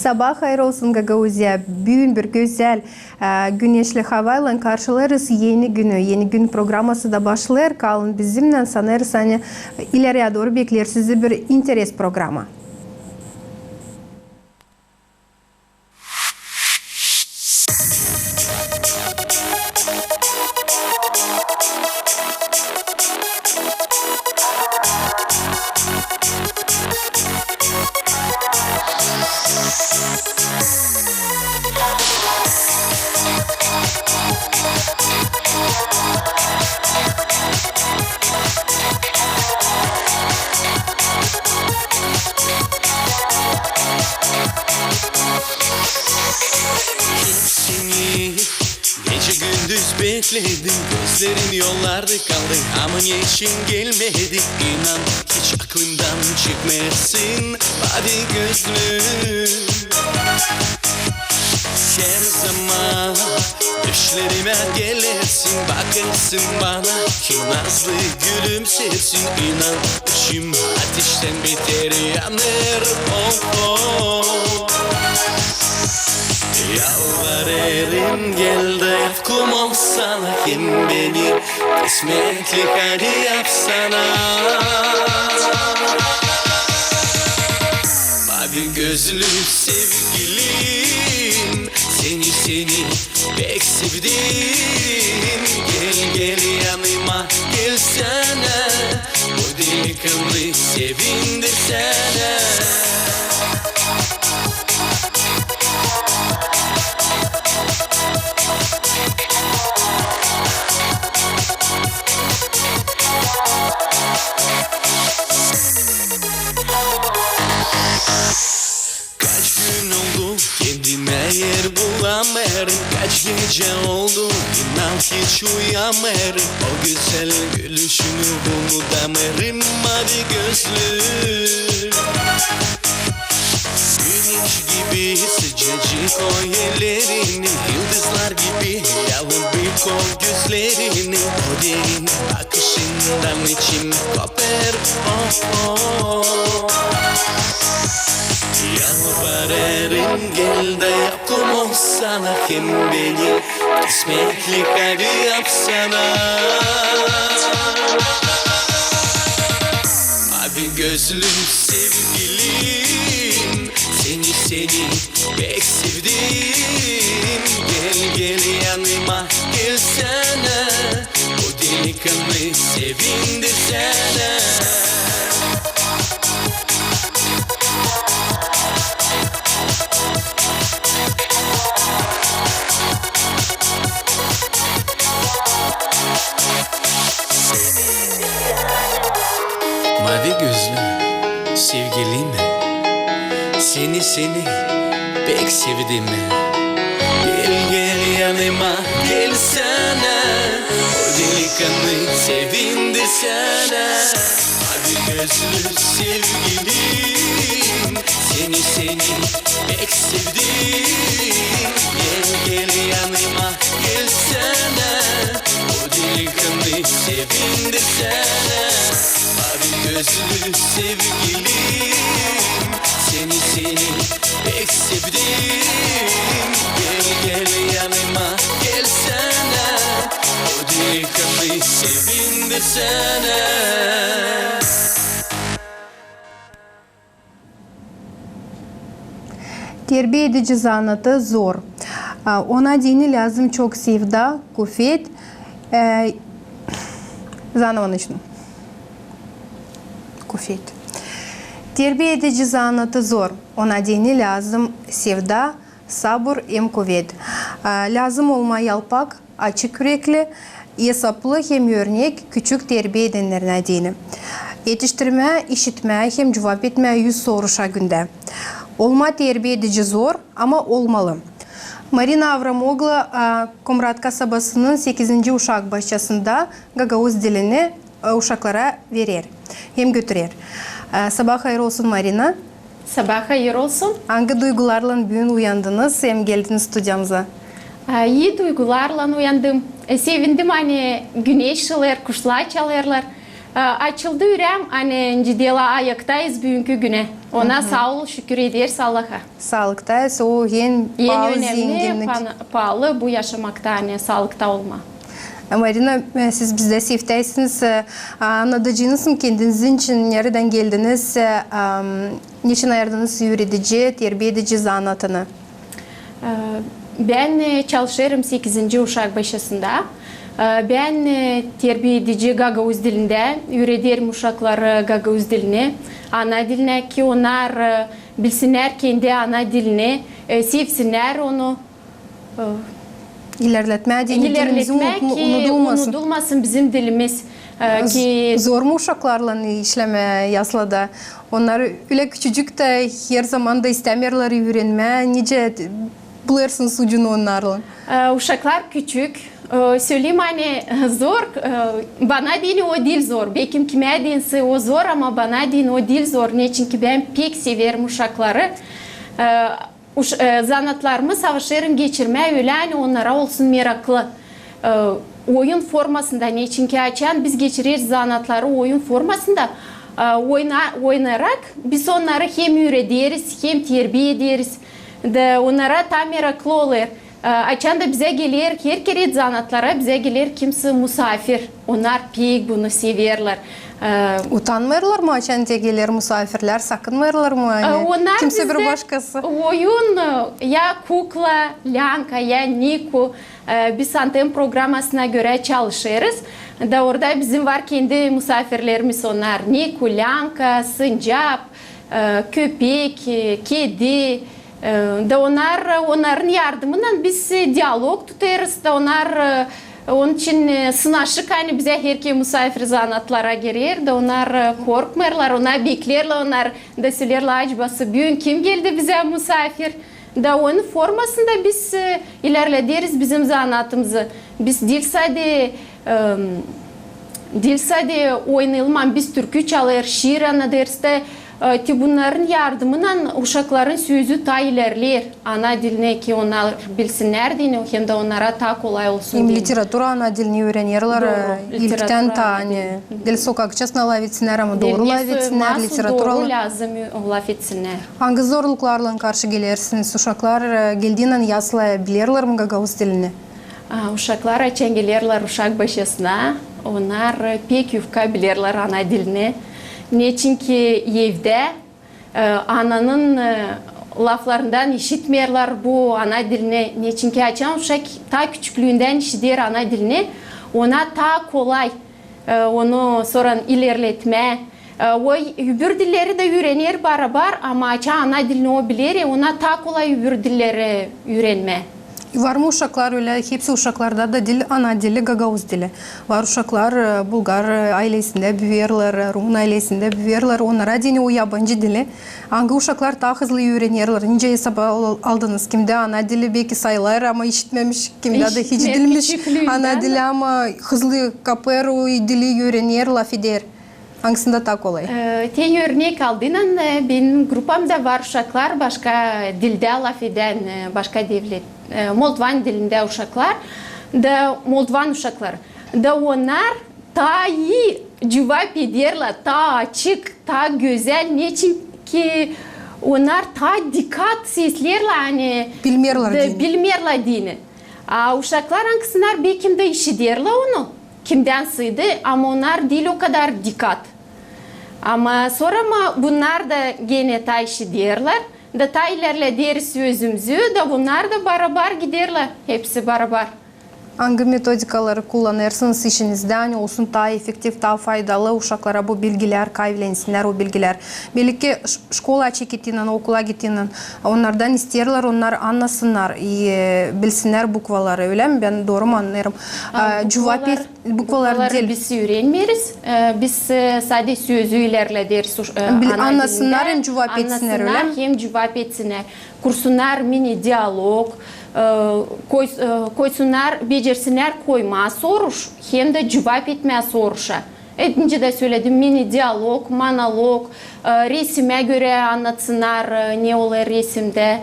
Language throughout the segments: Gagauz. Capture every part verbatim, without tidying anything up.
Sabaa hayır olsun, Gagauziya. Büün bir gözäl, e, güneşli havaylan karşılêêrız eni günü. Eni gün programası da başlêêr. Kalın bizimnän, sanêrız, ani ileriyä dooru bekleer sizi bir interes programa. Hepsini gecä-gündüz bekledim, gözlerim yollarda kaldı, ama neçin gelmedi? İnan, hiç aklımdan çıkmêêrsın, mavi gözlüm. Herzaman düşlerimä gelersin, bakêrsın bana, hep nazlı gülümsersin. İnan, içim ateştän beter yanêr, oh, oh. Yalvarêrım, gel da kulum olsana, hem beni kısmetlik hadi yapsana. Mavi gözlü sevgilim, seni, seni pek sevdim. Gel, gel yanıma, gelsene, bu delikanlıyı sevindirsene. Kaç gün oldu, kendimä er bulamêêrım. Kaç gecä oldu, inan, hiç uyuyamêêrım. O gözäl gülüşünü unudamêêrım, mavi gözlü. Güneş gibi sıcacık o ellerini, yıldızlar gibi yalın bir kol gözlerini. O derin bakışından içim kopêr, oh, oh. Yalvarêrım, gel da kulum olsana, hem beni kısmetlik hadi yapsana. Mavi gözlüm sevgilim, seni, seni pek sevdim. Gel, gel yanıma, gelsene, bu delikanlıyı sevindirsene. Mavi gözlü sevgilim, seni, seni pek sevdim. Gel, gel yanıma, gelsene, o delikanlıyı sevindirsene. Mavi gözlü sevgilim, seni, seni pek sevdim. Gel, gel yanıma, gelsene, o delikanlıyı sevindirsene. Mavi gözlü sevgilim, seni, seni pek sevdim. Gel, gel yanıma, gelsene, o delikanlıyı sevindirsene. Terbiedici zanaatı zor. A, ona deyni lääzım çok sevda, kuvet. E, zanovo начну. Kuvet. Terbiedici zanaatı zor. Ona deyni lääzım sevda, sabur hem kuvet. A, lääzım olmaa yalpak, açık ürekli, esaplı hem örnek küçük terbiä edennerinä deyni. Etiştirmää, işitmää hem cuvap etmää üz soruşa gündä. Olmaa terbiedici zor, ama olmalı. Marina Avramoglu, a, Komrat kasabasının sekizinci uşak başçasında gagauz dilini, a, uşaklara verer hem götürer. A, sabaa hayır olsun, Marina. Sabaa hayır olsun. Angı duygularlan büün uyandınız hem geldiniz studiyamıza? A, ii duygularlan uyandım. E, sevindim, ani güneş şılêêr, kuşlar çalêrlar. E, açıldı üreem, ani nicä deyni, ayaktayız büünkü günä. Ona saa ol, şükür ederiz Allaha. Saalıktayız, o en paalı zenginnik. En önemli, paalı bu yaşamakta, ani saalıkta olmaa. Marina, e, siz bizdä seftäysiniz, e, annadacınız mı kendinizi, neçin, neredän geldiniz, e, am, neçin ayırdınız üüredici, terbiedici zanaatını? E, bän, e, çalışêrım sekizinci uşak başçasında. E, bän, e, terbiedici gagauz dilindä, üürederim uşakları gagauz dilinä, ana dilinä, ki onnar, e, bilsinnär kendi ana dilini, e, sevsinnär onu. E, ilerletmää deyni dilimiz, ilerletmää, ki unudulmasın bizim dilimiz. E, ki zor mu uşaklarlan işlemää yaslada? Onnar ölä küçücük dä, her zaman da istämeerlär üürenmää. Nicä bulêrsınız ucunu onnarlan? E, uşaklar küçük. E, söleyim, ani zor, e, bana deyni o diil zor. Bekim kimä deyni o zor, ama bana deyni o diil zor. Neçin ki bän pek severim uşakları. E, Uş-, e, zanaatlarımı savaşêrım geçirmää ölä, ani onnara olsun meraklı. E, oyun formasında, neçin ki açan biz geçireriz zanaatları oyun formasında, e, oyna-, oynayarak biz onnarı hem üürederiz, hem terbiederiz. Da onnara taa meraklı olêr. E, açan da bizä geler, her kerä zanaatlara bizä geler kimsä musaafir. Onnar pek bunu severlär. E, utanmêêrlar mı, açan te geler musaafirlär, sakınmêêrlar mı, ani kimsä bir başkası? Oyun, e, ya kukla, länka, ya niku. E, biz antem programasına görä çalışêrız. Da orada bizim var kendi musaafirlerimiz, onnar niku, länka, sıncaap, e, köpek, e, kedi, e, da onnar, onnarın yardımınnan biz, e, dialog tutêrız, da onnar, e, onun için, e, sınaşık, ani bizä herkerä musaafir zanaatlara geler, da onnar, e, korkmêêrlar, onnar beklerlär, onnar da söleerlär: acaba büün kim geldi bizä musaafir? Da onun formasında biz, e, ilerlederiz bizim zanaatımızı. Biz diil sade, e, diil sade oynayalım, ama biz türkü çalêrız, şiir annadêrız da, e, te bunnarın yardımınnan uşakların sözü taa ilerleer ana dilinä, ki onnar bilsinnär deyni, hem dä onnara taa kolay olsun deyni. Hem literatura ana dilini üürenerlär, e, ilktän taa, ani diil sokakçasına lafetsinnär, ama dooru lafetsinnär, literatura. Dooru lääzım lafetsinnär. Angı zorluklarlan karşı gelersiniz? Uşaklar, e, geldiinän yaslaya bilerlär mi gagauz dilini? A, uşaklar açan gelerlär uşak başçasına, onnar, e, pek yufka bilerlär ana dilini. Neçin ki evdä, e, ananın, e, laflarından işitmeerlär bu ana dilini. Neçin ki açan uşak taa küçüklüündän işider ana dilini, ona taa kolay, e, onu sora ilerletmää. E, o öbür dilleri dä üürener barabar, ama açan ana dilini o biler, e, ona taa kolay öbür dilleri üürenmää. Var mı uşaklar ölä, hepsi uşaklarda da diil ana dili gagauz dili. Var uşaklar, e, bulgar, e, aylesindä büüyerlär, e, rumun aylesindä büüyerlär, onnara deyni o yabancı dili. Angı uşaklar taa hızlı üürenerlär? Nicä esaba al-, aldınız? Kimdä ana dili beki sayılêr, ama işitmemiş, kimdä dä hiç bilmiş ana dili, ama hızlı kapêr o dili, üürener, lafeder. Angısında taa kolay? E, te örnek aldınnan, e, benim grupamda var uşaklar, başka dildä lafedän, e, başka devlet, e, moldvan dilindä uşaklar, da moldvan uşakları. Da onnar taa ii cuvap ederlär, taa açık, taa gözäl, neçin ki onnar taa dikat seslerlär, ani bilmerlär deyni. A uşaklar, angısınnar bekim dä işiderlär onu kimdän sıydı, ama onnar diil o kadar dikat. Ama sora mı bunnar da genä taa işiderlär, da taa ilerlederiz sözümüzü, da bunnar da barabar giderlär, hepsi barabar. Angı metodikaları kullanêrsınız işinizdä, ani olsun taa efektiv, taa faydalı, uşaklara bu bilgilär, kavileninnär o bilgilär? Belki ş-, şkola çekettiynän, okula gittiynän, onnardan isteerlär, onnar annasınnar, e, bilsinnär bukvaları, ölä mi? Bän dooru mu annêêrım? A, cuvap et-, bukvaları diil. Bukvaları biz üürenmeeriz. E, biz, e, sade sözü ilerlederiz, e, ana dilindä. Annasınnar hem cuvap etsinnär, ölä mi? Annasınnar hem cuvap etsinnär. Kursunnar mini-dialog, e, koy-, e, koysunnar, becersinnär koymaa soruş, hem dä cuvap etmää soruşa. E, nicä dä söledim, mini-dialog, monolog, e, resimä görä annatsınnar, e, ne olêr resimdä.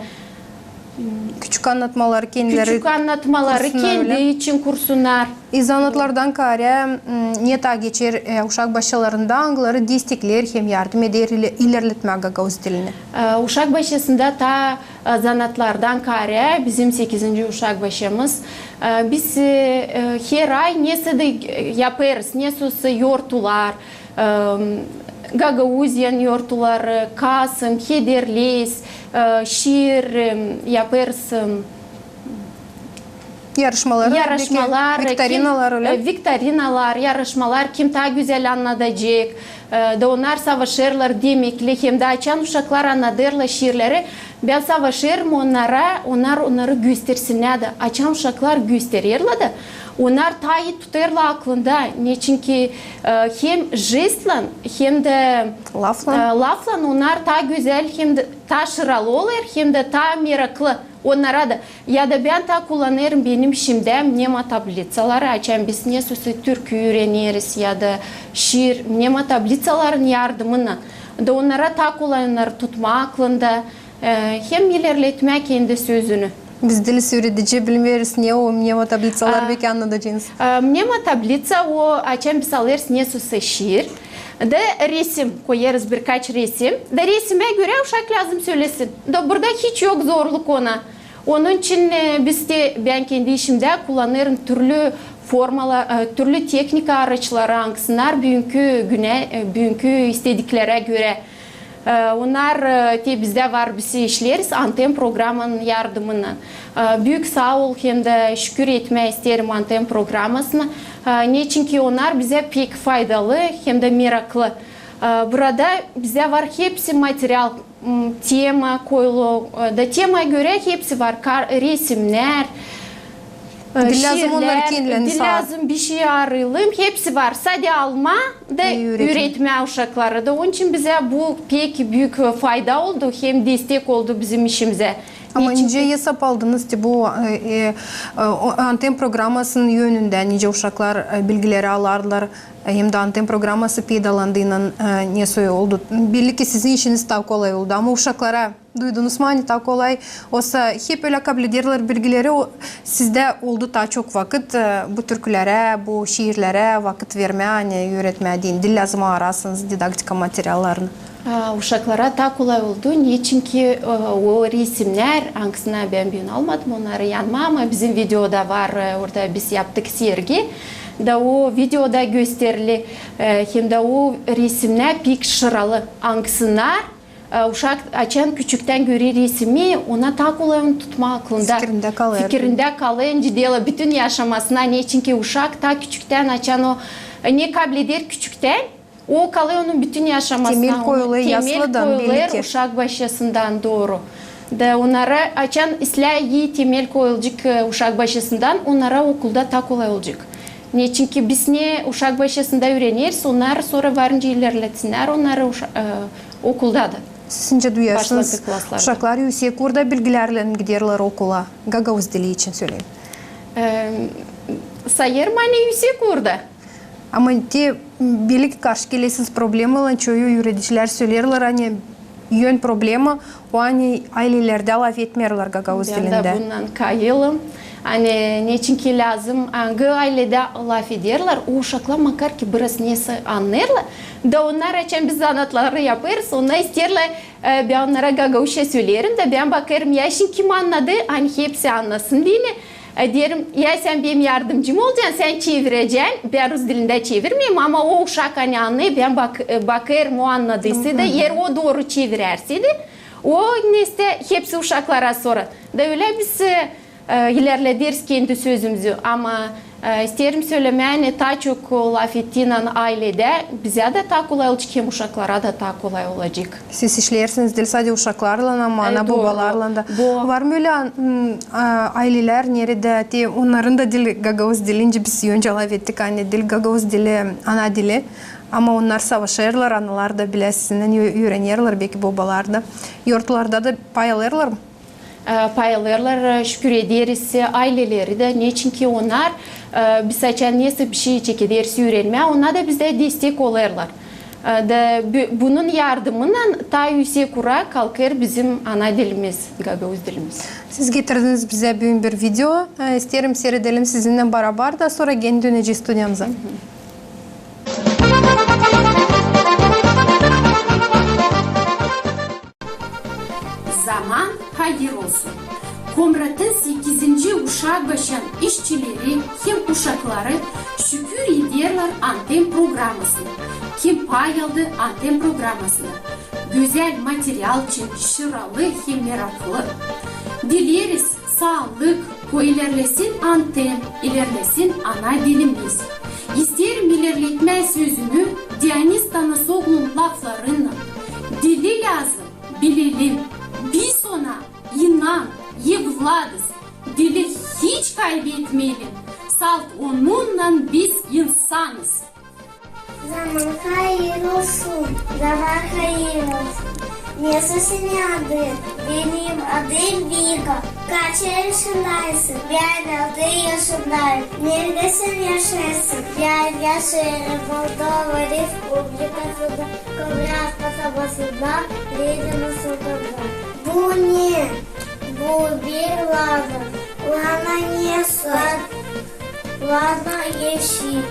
Küçük annatmaları kendileri kursunnar ölä. Küçük annatmaları kendi için kursunnar. E, zanaatlardan kaarä, m, ne taa geçer, e, uşak başçalarında, angıları destekleer hem yardım eder ile-, ilerletmää gagauz dilini? E, uşak başçasında taa, e, zanaatlardan kaarä bizim sekizinci uşak başçamız. E, biz, e, e, her ay nesä dä, e, yapêrız, nesä olsa yortular, e, gagauziyanın yortuları, kasım, hederleyiz, e, şiir, e, yapêrız, e, yarışmaları, yarışmalar, belki viktorinalar, ölä? E, viktorinalar, yarışmalar, kim taa gözäl annadacek. E, da onnar savaşêrlar demekli, hem dä açan uşaklar annadêrlar şiirleri, bän savaşêrım onnara, onnar onnarı göstersinnär dä. Açan uşaklar göstererlär dä, onnar taa ii tutêrlar aklında, neçinki, e, hem jestlän, hem dä, e, laflan onnar taa gözäl, hem dä taa şıralı olêr, hem dä taa meraklı onnara da. Ya da bän taa kullanêrım benim işimdä mnema tablitsaları, açan biz nesä olsa türkü üüreneriz ya da şiir, mnema tablitsaların yardımınnan. Da onnara taa kolay onnarı tutmaa aklında, e, hem ilerletmää kendi sözünü. Biz dil üüredici bilmeeriz, ne o mnema tablitsalar, belki annadacenız. E, mnema tablitsa o, açan biz alêrız nesä olsa şiir, da resim, koyêrız birkaç resim, da resimä görä uşak lääzım sölesin. Da burada hiç yok zorluk ona. Onun için, e, biz dä, bän kendi işimdä kullanêrım türlü formala-, e, türlü tehnika araçları, angısınnar büünkü günä, e, büünkü istediklerä görä. E, onnar, e, te bizdä var, biz işleeriz Anten programanın yardımınnan. E, büük saa ol hem dä şükür etmää isteerim Anten programasına. E, neçinki onnar bizä pek faydalı hem dä meraklı. E, burada bizä var hepsi material, m, tema koyulu, e, da temaya görä hepsi var, kar-, resimnär, e, şiirlär, dil lääzım bişey arayalım, hepsi var. Sade almaa da üüretmää uşakları. Da onun için bizä bu pek büük, e, fayda oldu, hem destek oldu bizim işimizä. Ama nicä esap aldınız, te bu, e, e, e, o, Anten programasının önündä, nicä uşaklar, e, bilgileri alardılar, hem dä Anten programası peydalandıynan, e, ne soy oldu? Belli ki sizin işiniz taa kolay oldu, ama uşaklara, duydunuz mu, ani taa kolay olsa, hep ölä kablederlär bilgileri, o, sizdä oldu taa çok vakıt, e, bu türkülerä, bu şiirlerä vakıt vermää, ani üüretmää deyni, dil lääzım aarasınız didaktika materiallarını. A, uşaklara taa kolay oldu, neçinki, e, o resimnär, angısını bän büün almadım onnarı yanıma, ama bizim videoda var, e, orada biz yaptık sergi. Da o videoda gösterili, e, hem dä o resimnär pek şıralı, angısınnar, e, uşak açan küçüktän görer resimi, ona taa kolay onu tutmaa aklında. Fikirindä kalêr. Fikirindä kalêr, nicä dä bütün yaşamasına, neçinki uşak taa küçüktän açan o, e, ne kableder küçüktän, o kalêr onun bütün yaşamasına, temel koyulêr uşak başçasından dooru. Da onnara açan islää ii temel koyulacek, e, uşak başçasından, onnara okulda taa kolay olacek. Neçinki biz ne uşak başçasında üüreneriz, onnar sora varınca ilerletsinnär onnarı uşa-, e, okulda da. Siz nicä duyêrsınız, uşaklar üüsek uurda bilgilärlän giderlär okula, gagauz dili için söleyim? E, sayêrım, ani üüsek uurda. Ama te, belli ki, karşı gelersiniz problemaylan, çoyu üüredicilär söleerlär, ani ön problema o, ani aylelerdä lafetmeerlär gagauz dilindä. Bän dä bundan kayılım. Ani neçinki lääzım, angı ayledä lafederlär, o uşaklar makar ki biraz nesä annêêrlar. Da onnar, açan biz zanaatları yapêrız, onnar isteerlär, e, bän onnara gagauzça söleerim, da bän bakêrım, yaşın kim annadı, ani hepsi annasın deyni. E, deerim, ya sän benim yardımcım olacan, sän çevirecän, bän rus dilindä çevirmeerim, ama o uşak, ani annêêr, bän bak-, e, bakêrım, o annadıysa da, eer o dooru çevirärsä dä, o nesä hepsi uşaklara sorêr. Da ölä biz, e, e, ilerlederiz kendi sözümüzü, ama, e, isteerim sölemää, ani taa çok lafettiynän ayledä bizä dä taa kolay olacek, hem uşaklara da taa kolay olacek. Siz işleersiniz diil sade uşaklarlan, ama ana-bobalarlan da. Var mı ölä, m, a, aylelär, neredä te onnarın da dili gagauz dili, nicä biz öncä lafettik, ani dil gagauz dili, ana dili. Ama onnar savaşêrlar, analar da bilä sizinnän ü-, üürenerlär, belki bobalar da. Yortularda da pay alêrlar mı? E, pay alêrlar, e, şükür ederiz, e, ayleleri dä, neçinki onnar, e, biz açan nesä bişey çekederiz üürenmää, onnar da bizdä destek olêrlar. E, da bu-, bunun yardımınnan taa üüsek ura kalkêr bizim ana dilimiz, gagauz dilimiz. Siz getirdiniz bizä büün bir video. E, isteerim siiredelim sizinnän barabar da, sora geri dönecez studiyamıza. Zaman hayır olsun. Komratın sekizinci uşakbaşan işçileri hem uşakları şükür ederlär Antem programasına, kim pay aldı Antem programasına. Gözäl material için şıralı hem meraklı. Dileriz saalık, ko ilerlesin Antem, ilerlesin ana dilimiz. İsteerim ilerletmää sözümü Dionis Tanasoglunun laflarınnan. Dili lääzım bilelim. Biz ona inan, evladız. Dili hiç kaybetmeyelim. Salt onunnan biz insanız. Zaman hayır olsun, zaman hayır olsun. Nesoy senin adın? Benim adım Vika. Kaç yaşındaysın? Bän altı yaşındayım. Neredä sän yaşêêrsın? Bän yaşêêrım Moldova Respublikasında, Komrat kasabasında, Lenina sokakta. Bu ne? Bu bir lana. Lana nesoy? Lana eşil.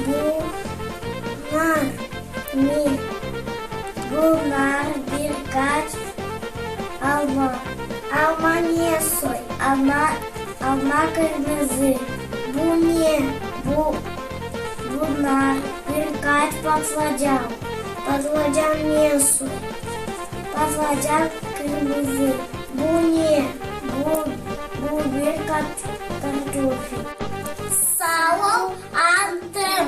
Bunnar ne? Bunnar birkaç alma. Alma nesoy? Alma, alma kırmızı. Bu ne? Bu, bunnar birkaç patlıcan. Patlıcan nesoy? Patlıcan kırmızı. Bu ne? Bu, bu bir kat-, kartofil. Saa ol, Antem.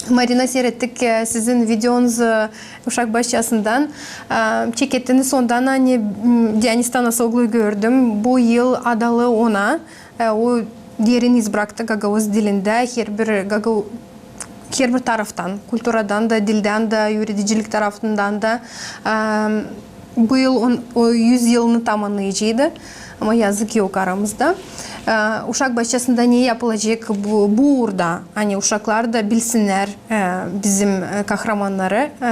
Marina, siirettik, e, sizin videonuzu, e, uşak başçasından. E, çekettiniz ondan, ani, m, Dionis Tanasogluyu gördüm. Bu yıl adalı ona, e, o derin iz braktı gagauz dilindä, herbir gagau-, herbir taraftan, kulturadan da, dildän dä, üüredicilik tarafından da. E, bu yıl on-, o üz yılını tamannayaceydı. Ama yazık, yok aramızda. E, uşak başçasında ne yapılacek bu, bu uurda? Ani uşaklar da bilsinnär, e, bizim, e, kahramannarı, e,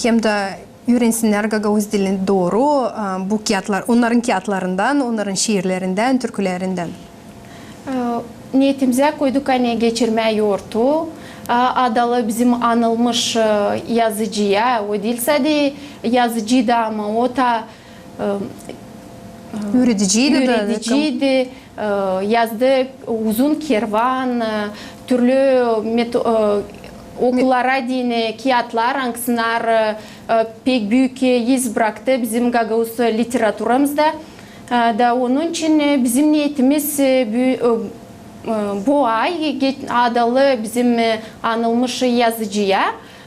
hem dä üürensinnär gagauz dilini dooru, e, bu kiyatlar, onnarın kiyatlarından, onnarın şiirlerindän, türkülerindän. E, neetimizä koyduk, ani geçirmää yortu, e, adalı bizim anılmış, e, yazıcıya, o diil sade yazıcıydı, ama o da e, e, üürediciydi dä, üürediciydi, e, yazdı uzun kervan, e, türlü met-, e, okullara deyni kiyatlar, angısınnar, e, e, pek büük, e, iz braktı bizim gagauz literaturamızda. E, da onun için, e, bizim neetimiz, e, bü-, e, e, bu ay ge-, adalı bizim, e, anılmış yazıcıya,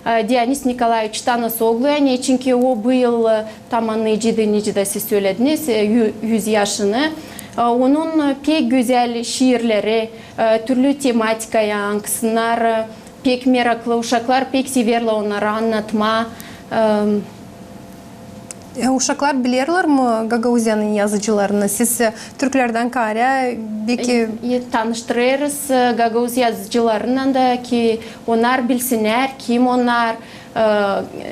e, Dionis Nikolaeviç Tanasogluya, neçinki o bu yıl, e, tamannayaceydı, nicä dä siz sölediniz, e, yü-, üz yaşını. E, onun, e, pek gözäl şiirleri, e, türlü tematikaya, angısınnar, e, pek meraklı, uşaklar pek severlär onnarı annatmaa. E, E, uşaklar bilerlär mi Gagauziyanın yazıcılarını? Siz, e, türklerdän kaarä, beki... E, e, tanıştırêrız, e, gagauz yazıcılarınnan da, ki onnar bilsinnär, kim onnar, e,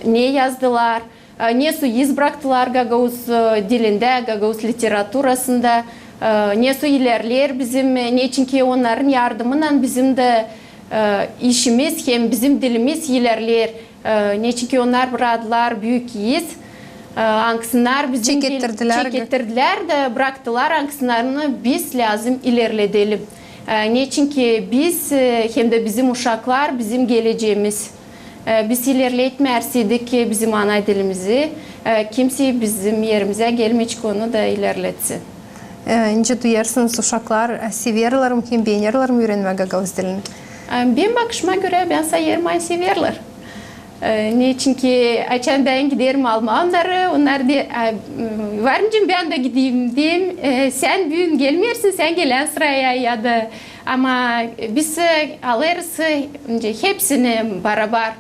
ne yazdılar, e, nesoy iz braktılar gagauz, e, dilindä, gagauz literaturasında, e, nesoy ilerleer bizim, e, neçinki onnarın yardımınnan bizim dä, e, işimiz hem bizim dilimiz ilerleer. E, neçinki onnar braktılar büük iz, e, angısınnar bizim bil-, çekettirdilär, çekettirdilär dä braktılar, angısınnar biz lääzım ilerledelim. E, neçinki biz, e, hem dä bizim uşaklar bizim geleceemiz. E, biz ilerletmeerseydik, e, bizim ana dilimizi, e, kimsey bizim erimizä gelmeyecek onu da ilerletsin. E, nicä duyêrsınız, uşaklar, e, severlär mi hem beenerlär mi üürenmää gagauz dilini? E, benim bakışıma görä, bän sayêrım, ani severlär. E, neçinki açan bän giderim almaa onnarı, onnar deer, e, m, var nicä bän dä gideyim, deerim, e, sän büün gelmeersin, sän gelän sıraya ya da, ama biz, e, alêrız, e, hepsini barabar.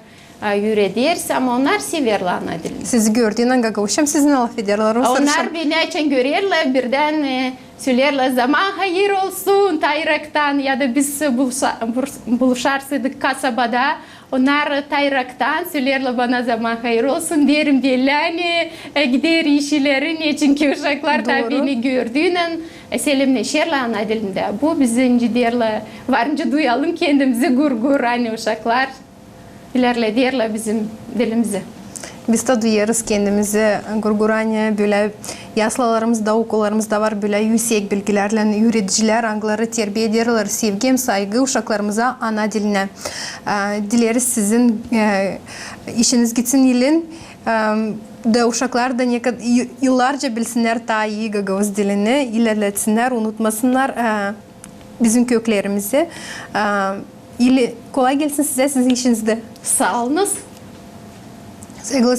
e, üürederiz, ama onnar severlär ana dilini. Sizi gördüynän gagauzça mı sizinnän lafederlär? Onnar beni açan görerlär, birdän, e, söleerlär: «Zaman hayır olsun», tayraktan, ya da biz, e, buluşa-, bur-, buluşarsaydık kasabada, onnar tayraktan söleerlär bana: «Zaman hayır olsun», deerim, deyni, e, gider işleri, neçin ki uşaklar taa beni gördüynän, e, selemneşerlär ana dilindä. Bu bizi, nicä deerlär, var nicä duyalım kendimizi gurgurani uşaklar. İlerlederlär bizim dilimizi. Biz dä duyêrız kendimizi gurgurani, bölä yaslalarımızda, okullarımızda var bölä üüsek bilgilärlän üüredicilär, angıları terbiya ederlär sevgi hem saygı uşaklarımıza ana dilinä. E, dileriz sizin, e, işiniz gitsin ilin, e, da uşaklar da ne kad-, y-, yıllarca bilsinnär taa ii gagauz dilini, ilerletsinnär, unutmasınnar, e, bizim köklerimizi. E, ili kolay gelsin sizä, sizin işinizdä. Saa olunuz. Saygılı